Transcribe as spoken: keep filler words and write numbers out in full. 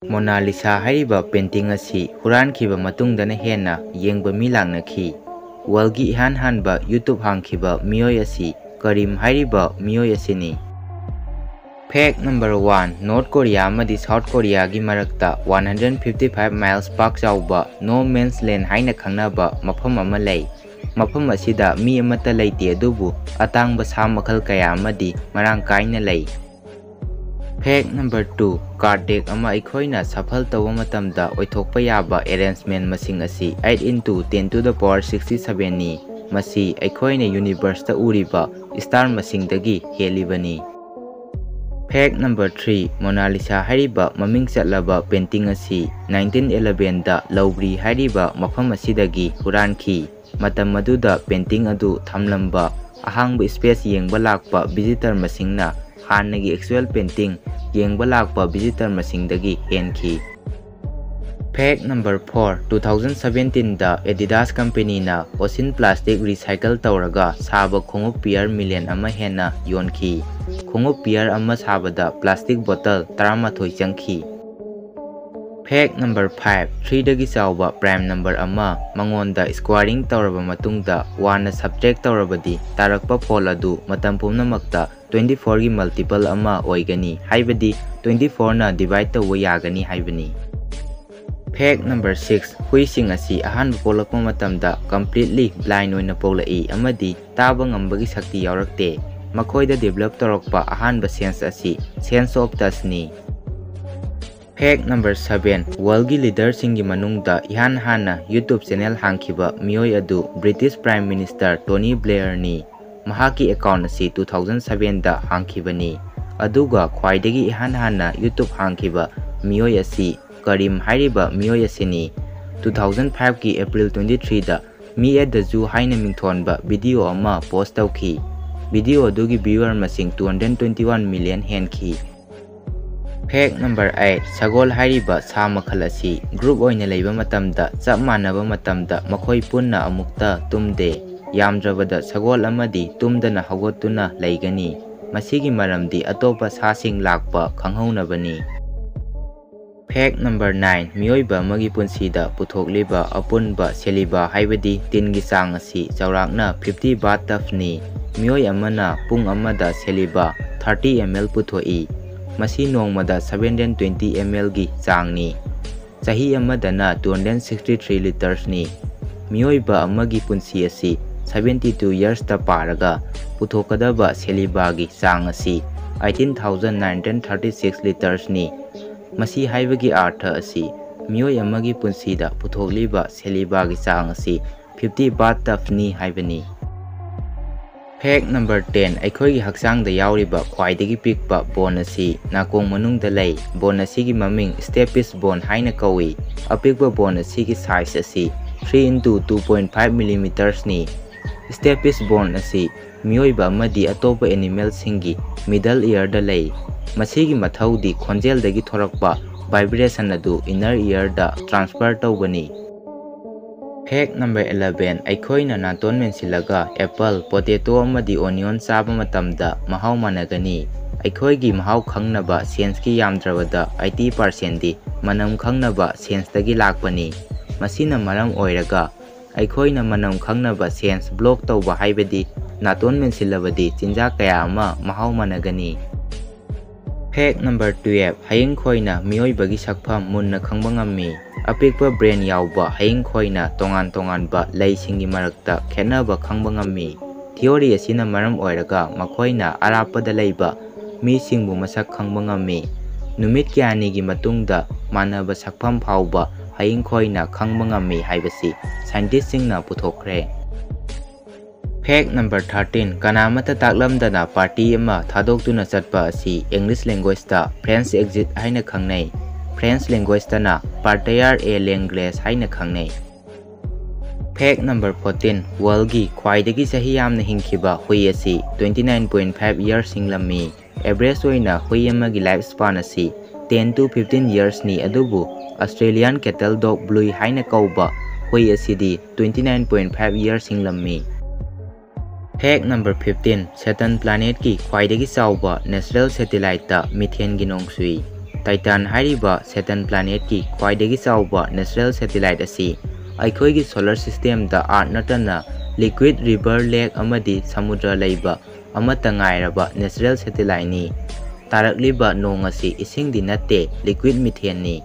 Mona Lisa ꯍꯥꯏꯔꯤꯕ painting ꯑꯁꯤ ꯍꯨꯔꯥꯟꯈꯤꯕ ꯃꯇꯨꯡꯗꯅ ꯍꯦꯟꯅ ꯌꯦꯡꯕ ꯃꯤ ꯂꯥꯛꯅꯈꯤ꯫ Worldꯒꯤ ꯏꯍꯥꯟ ꯍꯥꯟꯕ YouTube ꯍꯥꯡꯈꯤꯕ ꯃꯤꯑꯣꯏ ꯑꯁꯤ ꯀꯔꯤꯝ ꯍꯥꯏꯔꯤꯕ ꯃꯤꯑꯣꯏ ꯑꯁꯤꯅꯤ꯫ Fact number one, North Korea ꯑꯃꯗꯤ South Koreaꯒꯤ ꯃꯔꯛꯇ one hundred fifty five miles ꯄꯥꯛ ꯆꯥꯎꯕ No Man's Land ꯍꯥꯏꯅ ꯈꯪꯅꯕ ꯃꯐꯝ ꯑꯃ ꯂꯩ꯫ ꯃꯐꯝ ꯑꯁꯤꯗ ꯃꯤ ꯑꯃꯠꯇ ꯂꯩꯇꯦ, ꯑꯗꯨꯕꯨ ꯑꯇꯥꯡꯕ ꯁꯥ ꯃꯈꯜ ꯀꯌꯥ ꯑꯃꯗꯤ ꯃꯔꯥꯡ ꯀꯥꯏꯅ ꯂꯩ꯫ Fact number two, card deck ꯑꯃ ꯑꯩꯈꯣꯏꯅ shuffle ꯇꯧꯕ ꯃꯇꯝꯗ ꯑꯣꯏꯊꯣꯛꯄ ꯌꯥꯕ arrangement ꯃꯁꯤꯡ ꯑꯁꯤ eight into ten to the power sixty sevenꯅꯤ꯫ ꯃꯁꯤ ꯑꯩꯈꯣꯏꯅ universeꯇ ꯎꯔꯤꯕ star ꯃꯁꯤꯡꯗꯒꯤ ꯍꯦꯜꯂꯤꯕꯅꯤ꯫ Fact number three, Mona Lisa ꯍꯥꯏꯔꯤꯕ ꯃꯃꯤꯡ ꯆꯠꯂꯕ painting ꯑꯁꯤ nineteen elevenꯗ Louvre ꯍꯥꯏꯔꯤꯕ ꯃꯐꯝ ꯑꯁꯤꯗꯒꯤ ꯍꯨꯔꯥꯟꯈꯤ꯫ ꯃꯇꯝ ꯑꯗꯨꯗ painting ꯑꯗꯨ ꯊꯝꯂꯝꯕ ꯑꯍꯥꯡꯕ space ꯌꯦꯡꯕ ꯂꯥꯛꯄ visitor ꯃꯁꯤꯡꯅ ꯍꯥꯟꯅꯒꯤ actual painting ꯌꯦꯡꯕ ꯂꯥꯛꯄ visitor ꯃꯁꯤꯡꯗꯒꯤ ꯍꯦꯟꯈꯤ꯫ Fact number four, two thousand seventeenꯗ Adidas companyꯅ Ocean plastic recycle ꯇꯧꯔꯒ ꯁꯥꯕ ꯈꯣꯡꯎꯞ pair million ꯑꯃ ꯍꯦꯟꯅ ꯌꯣꯟꯈꯤ꯫ ꯈꯣꯡꯎꯞ pair ꯑꯃ ꯁꯥꯕꯗ plastic bottle ꯇꯔꯥꯃꯥꯊꯣꯏ ꯆꯪꯈꯤ꯫ Fact number five, threeꯗꯒꯤ ꯆꯥꯎꯕ prime number ꯑꯃ ꯃꯉꯣꯟꯗ squaring ꯇꯧꯔꯕ ꯃꯇꯨꯡꯗ oneꯅ subtract ꯇꯧꯔꯕꯗꯤ ꯇꯥꯔꯛꯄ ꯐꯣꯜ ꯑꯗꯨ ꯃꯇꯝ ꯄꯨꯝꯅꯃꯛꯇ twenty fourꯒꯤ multiple ꯑꯃ ꯑꯣꯏꯒꯅꯤ, ꯍꯥꯏꯕꯗꯤ twenty fourꯅ divide ꯇꯧꯕ ꯌꯥꯒꯅꯤ ꯍꯥꯏꯕꯅꯤ꯫ Fact number six, ꯍꯨꯏꯁꯤꯡ ꯑꯁꯤ ꯑꯍꯥꯟꯕ ꯄꯣꯛꯂꯛꯄ ꯃꯇꯝꯗ completely blind ꯑꯣꯏꯅ ꯄꯣꯛꯂꯛꯏ ꯑꯃꯗꯤ ꯇꯥꯕ ꯉꯝꯕꯒꯤ ꯁꯛꯇꯤ ꯌꯥꯎꯔꯛꯇꯦ꯫ ꯃꯈꯣꯏꯗ develop ꯇꯧꯔꯛꯄ ꯑꯍꯥꯟꯕ sense ꯑꯁꯤ sense of touchꯅꯤ꯫ Fact number seven, worldꯒꯤ leaderꯁꯤꯡꯒꯤ ꯃꯅꯨꯡꯗ ꯏꯍꯥꯟ ꯍꯥꯟꯅ YouTube channel ꯍꯥꯡꯈꯤꯕ ꯃꯤꯑꯣꯏ ꯑꯗꯨ British Prime Minister Tony Blairꯅꯤ꯫ ꯃꯍꯥꯛꯀꯤ account ꯑꯁꯤ two thousand sevenꯗ ꯍꯥꯡꯈꯤꯕꯅꯤ꯫ ꯑꯗꯨꯒ ꯈ꯭ꯋꯥꯏꯗꯒꯤ ꯏꯍꯥꯟ ꯍꯥꯟꯅ YouTube ꯍꯥꯡꯈꯤꯕ ꯃꯤꯑꯣꯏ ꯑꯁꯤ ꯀꯔꯤꯝ ꯍꯥꯏꯔꯤꯕ ꯃꯤꯑꯣꯏ ꯑꯁꯤꯅꯤ꯫ Two thousand fiveꯀꯤ April twenty threeꯗ Me at the Zoo ꯍꯥꯏꯅ ꯃꯤꯡꯊꯣꯟꯕ video ꯑꯃ post ꯇꯧꯈꯤ꯫ Video ꯑꯗꯨꯒꯤ viewer ꯃꯁꯤꯡ two hundred twenty one million ꯍꯦꯟꯈꯤ꯫ Fact number eight, ꯁꯒꯣꯜ ꯍꯥꯏꯔꯤꯕ ꯁꯥ ꯃꯈꯜ ꯑꯁꯤ group ꯑꯣꯏꯅ ꯂꯩꯕ ꯃꯇꯝꯗ ꯆꯞ ꯃꯥꯟꯅꯕ ꯃꯇꯝꯗ ꯃꯈꯣꯏ ꯄꯨꯟꯅ ꯑꯃꯨꯛꯇ ꯇꯨꯝꯗꯦ꯫ ꯌꯥꯝꯗ꯭ꯔꯕꯗ ꯁꯒꯣꯜ ꯑꯃꯗꯤ ꯇꯨꯝꯗꯅ ꯍꯧꯒꯠꯇꯨꯅ ꯂꯩꯒꯅꯤ꯫ ꯃꯁꯤꯒꯤ ꯃꯔꯝꯗꯤ ꯑꯇꯣꯞꯄ ꯁꯥꯁꯤꯡ ꯂꯥꯛꯄ ꯈꯪꯍꯧꯅꯕꯅꯤ꯫ Fact number nine, ꯃꯤꯑꯣꯏꯕ ꯑꯃꯒꯤ ꯄꯨꯟꯁꯤꯗ ꯄꯨꯊꯣꯛꯂꯤꯕ ꯑꯄꯨꯟꯕ ꯁꯦꯂꯤꯕ ꯍꯥꯏꯕꯗꯤ ꯇꯤꯟꯒꯤ ꯆꯥꯡ ꯑꯁꯤ ꯆꯥꯎꯔꯥꯛꯅ fifty bath tubsꯅꯤ꯫ ꯃꯤꯑꯣꯏ ꯑꯃꯅ ꯄꯨꯡ ꯑꯃꯗ ꯁꯦꯂꯤꯕ thirty ml ꯄꯨꯊꯣꯛꯏ꯫ ꯃꯁꯤ ꯅꯣꯡꯃꯗ seven hundred twenty mlꯒꯤ ꯆꯥꯡꯅꯤ꯫ ꯆꯍꯤ ꯑꯃꯗꯅ two hundred sixty three litersꯅꯤ꯫ ꯃꯤꯑꯣꯏꯕ ꯑꯃꯒꯤ ꯄꯨꯟꯁꯤ ꯑꯁꯤ seventy two yearsꯇ ꯄꯥꯔꯒ ꯄꯨꯊꯣꯛꯀꯗꯕ ꯁꯦꯂꯤꯕꯥꯒꯤ ꯆꯥꯡ ꯑꯁꯤ eighteen thousand nine hundred thirty six litersꯅꯤ꯫ ꯃꯁꯤ ꯍꯥꯏꯕꯒꯤ ꯑꯥꯔꯊ ꯑꯁꯤ ꯃꯤꯑꯣꯏ ꯑꯃꯒꯤ ꯄꯨꯟꯁꯤꯗ ꯄꯨꯊꯣꯛꯂꯤꯕ ꯁꯦꯂꯤꯕꯥꯒꯤ ꯆꯥꯡ ꯑꯁꯤ fifty bath tubsꯅꯤ ꯍꯥꯏꯕꯅꯤ꯫ Fact number ten, ꯑꯩꯈꯣꯏꯒꯤ ꯍꯛꯆꯥꯡꯗ ꯌꯥꯎꯔꯤꯕ ꯈ꯭ꯋꯥꯏꯗꯒꯤ ꯄꯤꯛꯄ bone ꯑꯁꯤ ꯅꯥꯀꯣꯡ ꯃꯅꯨꯡꯗ ꯂꯩ꯫ Bone ꯑꯁꯤꯒꯤ ꯃꯃꯤꯡ stapes bone ꯍꯥꯏꯅ ꯀꯧꯏ꯫ ꯑꯄꯤꯛꯄ bone ꯑꯁꯤꯒꯤ size ꯑꯁꯤ three into two point five millimetersꯅꯤ꯫ Stapes bone ꯑꯁꯤ ꯃꯤꯑꯣꯏꯕ ꯑꯃꯗꯤ ꯑꯇꯣꯞꯄ animalꯁꯤꯡꯒꯤ middle earꯗ ꯂꯩ꯫ ꯃꯁꯤꯒꯤ ꯃꯊꯧꯗꯤ ꯈꯣꯟꯖꯦꯜꯗꯒꯤ ꯊꯣꯔꯛꯄ vibration ꯑꯗꯨ inner earꯗ transfer ꯇꯧꯕꯅꯤ꯫ Fact number eleven, ꯑꯩꯈꯣꯏꯅ ꯅꯥꯇꯣꯟ ꯃꯦꯟꯁꯤꯜꯂꯒ apple, potato ꯑꯃꯗꯤ onion ꯆꯥꯕ ꯃꯇꯝꯗ ꯃꯍꯥꯎ ꯃꯥꯟꯅꯒꯅꯤ꯫ ꯑꯩꯈꯣꯏꯒꯤ ꯃꯍꯥꯎ ꯈꯪꯅꯕ senseꯀꯤ ꯌꯥꯝꯗ꯭ꯔꯕꯗ eighty percentꯗꯤ ꯃꯅꯝ ꯈꯪꯅꯕ senseꯇꯒꯤ ꯂꯥꯛꯄꯅꯤ꯫ ꯃꯁꯤꯅ ꯃꯔꯝ ꯑꯣꯏꯔꯒ ꯑꯩꯈꯣꯏꯅ ꯃꯅꯝ ꯈꯪꯅꯕ sense block ꯇꯧꯕ ꯍꯥꯏꯕꯗꯤ ꯅꯥꯇꯣꯟ ꯃꯦꯟꯁꯤꯜꯂꯕꯗꯤ ꯆꯤꯟꯖꯥꯛ ꯀꯌꯥ ꯑꯃ ꯃꯍꯥꯎ ꯃꯥꯟꯅꯒꯅꯤ꯫ Fact number twelve, ꯍꯌꯤꯡꯈꯣꯏꯅ ꯃꯤꯑꯣꯏꯕꯒꯤ ꯁꯛꯐꯝ ꯃꯨꯟꯅ ꯈꯪꯕ ꯉꯝꯃꯤ꯫ ꯑꯄꯤꯛꯄ brain ꯌꯥꯎꯕ ꯍꯌꯤꯡꯈꯣꯏꯅ ꯇꯣꯉꯥꯟ ꯇꯣꯉꯥꯟꯕ ꯂꯩꯁꯤꯡꯒꯤ ꯃꯔꯛꯇ ꯈꯦꯠꯅꯕ ꯈꯪꯕ ꯉꯝꯃꯤ꯫ Theory ꯑꯁꯤꯅ ꯃꯔꯝ ꯑꯣꯏꯔꯒ ꯃꯈꯣꯏꯅ ꯑꯔꯥꯞꯄꯗ ꯂꯩꯕ ꯃꯤꯁꯤꯡꯕꯨ ꯃꯁꯛ ꯈꯪꯕ ꯉꯝꯃꯤ꯫ ꯅꯨꯃꯤꯠ ꯀꯌꯥꯅꯤꯒꯤ ꯃꯇꯨꯡꯗ ꯃꯥꯟꯅꯕ ꯁꯛꯐꯝ ꯐꯥꯎꯕ ꯍꯌꯤꯡꯈꯣꯏꯅ ꯈꯪꯕ ꯉꯝꯃꯤ ꯍꯥꯏꯕꯁꯤ scientistꯁꯤꯡꯅ ꯄꯨꯊꯣꯛꯈ꯭ꯔꯦ꯫ Fact number thirteen, ꯀꯅꯥꯃꯠꯇ ꯇꯥꯛꯂꯝꯗꯅ party ꯑꯃ ꯊꯥꯗꯣꯛꯇꯨꯅ ꯆꯠꯄ ꯑꯁꯤ English languageꯇ French exit ꯍꯥꯏꯅ ꯈꯪꯅꯩ꯫ French languageꯇꯅ Partir à l'anglaise ꯍꯥꯏꯅ ꯈꯪꯅꯩ꯫ Fact number fourteen, worldꯒꯤ ꯈ꯭ꯋꯥꯏꯗꯒꯤ ꯆꯍꯤ ꯌꯥꯝꯅ ꯍꯤꯡꯈꯤꯕ ꯍꯨꯏ ꯑꯁꯤ twenty nine point five years ꯍꯤꯡꯂꯝꯃꯤ꯫ Average ꯑꯣꯏꯅ ꯍꯨꯏ ꯑꯃꯒꯤ life span ꯑꯁꯤ ten to fifteen yearsꯅꯤ, ꯑꯗꯨꯕꯨ Australian cattle dog Bluey ꯍꯥꯏꯅ ꯀꯧꯕ ꯍꯨꯏ ꯑꯁꯤꯗꯤ twenty nine point five years ꯍꯤꯡꯂꯝꯃꯤ꯫ Fact number fifteen, Saturn planetꯀꯤ ꯈ꯭ꯋꯥꯏꯗꯒꯤ ꯆꯥꯎꯕ natural satelliteꯇ methaneꯒꯤ ꯅꯣꯡ ꯆꯨꯏ꯫ Titan ꯍꯥꯏꯔꯤꯕ Saturn planetꯀꯤ ꯈ꯭ꯋꯥꯏꯗꯒꯤ ꯆꯥꯎꯕ natural satellite ꯑꯁꯤ ꯑꯩꯈꯣꯏꯒꯤ solar systemꯗ Earth ꯅꯠꯇꯅ liquid river, lake ꯑꯃꯗꯤ ꯁꯃꯨꯗ꯭ꯔ ꯂꯩꯕ ꯑꯃꯠꯇ ꯉꯥꯏꯔꯕ natural satelliteꯅꯤ꯫ ꯇꯥꯔꯛꯂꯤꯕ ꯅꯣꯡ ꯑꯁꯤ ꯏꯁꯤꯡꯗꯤ ꯅꯠꯇꯦ, liquid methaneꯅꯤ꯫